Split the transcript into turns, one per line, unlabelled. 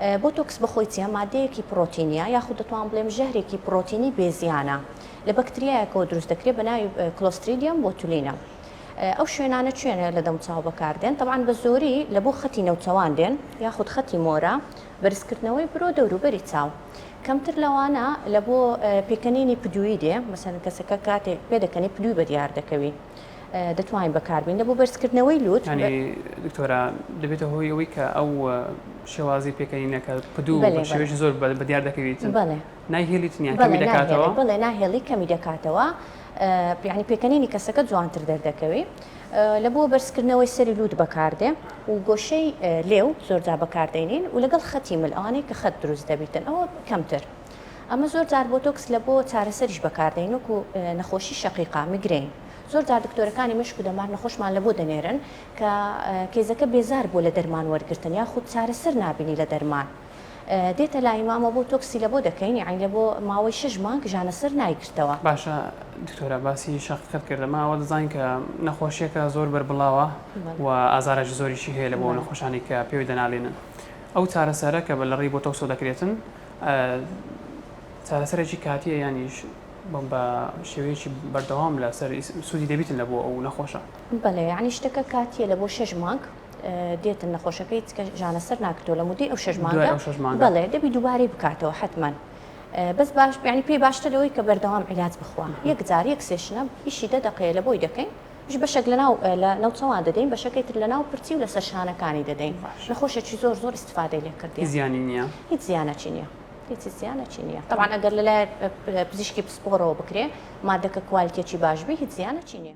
بۆتۆکس بەخۆی چیە؟ مادەیەکی پڕۆتینیە یاخود دەتوانم بڵێم ژەهرێکی پڕۆتینی بێ زیانە لە بەکتریایەکەوە دروست دەکرێت بە ناوی Clostridium botulinum. ئەو شوێنانە کوێنە لە دەموچاو بەکاردێن؟ تەبعەن بە زۆری لە بۆ خەتی نەوچەوان دێن یاخود خەتی مۆرە، بەرزکردنەوەی برۆ دەوروبەری چاو. کەمتر لەوانە لە بۆ پێکەنینی پدوویی دێ، مەسەلەن کەسەکە کاتێک پێدەکەنی پدووی بەدیار دەکەوی. دەتوانین بەکاربین لە بۆ بەرزکردنەوەی لوت.
یانی دکتۆرە دەبێتە هۆی ئەوەی کە ئەو شێوازی پێکەنینە کە پدوو بە شێوەیەکی زۆر بەدیار دەکەویت نایهێلیت یان کەمی دەکاتەوە؟
بەڵێ ناهێڵی کەمی دەکاتەوە یانی پێکەنینی کەسەکە جوانتر دەردەکەوی لە بۆ بەرزکردنەوەی سەری لوت بەکاردێ و گۆشەی لێو زۆرجار بەکاردێنین و لەگەڵ خەتی مل ئەوانەی کە خەت دروست دەبیتن ئەوە کەمتر. ئەمە زۆر جار بۆتۆکس لە بۆ چارەسەریش بەکاردێین وەکو نەخۆشی شەقیقە، migraine. زۆر جار دکتۆرەکانی مێشک و دەمار نەخۆشمان لە بۆ دەنێرن کە case ەکە بێزار بووە لە دەرمان وەرگرتن یاخود چارەسەر نابینی لە دەرمان دێتە لای ئێمە بۆتۆکسی لە بۆ دەکەین یەعنی لە بۆ ماوەی شەش مانگ ژانەسەر نایگرتەوە.
باشە دکتۆرە باسی شەقیقەت کرد ئەمە ئەوە دەزانین کە نەخۆشیەکە زۆر بەربڵاوە و ئازارێکی زۆریشی هەیە لە بۆ نەخۆشانی کە پێوی دەنالێنن ئەو چارەسەرە کە بە لە ڕێی بۆتۆکسەوە دەکرێتن چارەسەرێکی کاتیە یانیش بە شێوەیەکی بەردەوام لەسەر سوودی دەبیتن لە بۆ ئەو نەخۆشە؟
بەڵێ یعنی شتەکە کاتیە لە بۆ شەش مانگ دێتن نەخۆشەکەی چکە ژانەسەر ناکرێتەوە لە مودەی ئەو شەش مانگە بەڵێ دەبی دووبارەی بکاتەوە حتمما بەس باش یعنی پێی باشتر لەوەی کە بەردەوام عیلاج بخوا یەک جار یەک session ە ئیشی دە دەقەیە لە بۆی دەکەین ش بەشەک لەناو لە نەوچەوان دەدەین بەشەکەی تر لەناو پرچی و لەسەر شانەکانی دەدەین نەخۆشێکی زۆر زۆر ئیستفادەی لێ کردیە
هیچ زیانی نییە؟
هیچ زیانەکی نییە هیچ زیانەکی نییە تەبعەن ئەگەر لەلایەن پزیشکی پسپۆڕەوە بکرێ مادەکە quality ەکی باش بی هیچ زیانەکی نییە.